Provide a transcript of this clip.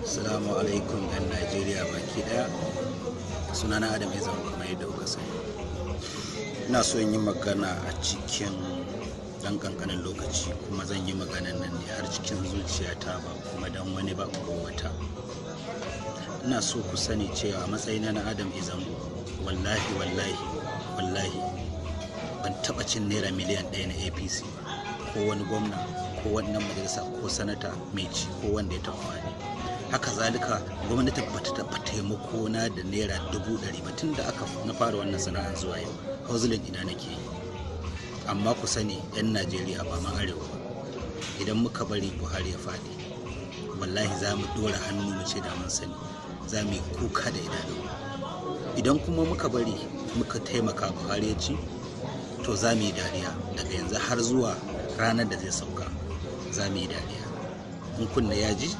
Assalamu alaikum 'yan Najeriya baki daya. Sunana Adam ya zama kamar yadda kuka sani. Ina so in yi magana a cikin ɗan ƙanƙanin lokaci, kuma zan yi maganan nan ne har cikin zuciyata, ba kuma don wani ba ko wata. Ina so ku sani cewa a matsayina na Adam A Zango, wallahi, wallahi, wallahi ban taɓa cin naira miliyan 1 na APC ba, ko wani gwamna, ko wannan majalisa, ko sanata mai ci, ko wanda ya taɓa faɗi. Haka zalika gwamnati ba ta taɓa taimako na da naira 100,000 ba tun da aka na fara wannan sana'ar zuwa yau. Hustling ina nake yi. Amma ku sani, 'yan Najeriya, ba ma arewa ba, idan muka bari Buhari ya faɗi, wallahi za mu ɗora hannu mu ce da mun sani, za mu yi kuka da idanu. Idan kuma muka bari muka taimaka Buhari ya ci, to za mu yi dariya daga yanzu har zuwa ranar da zai sauka. Za mu yi dariya in kunne ya ji.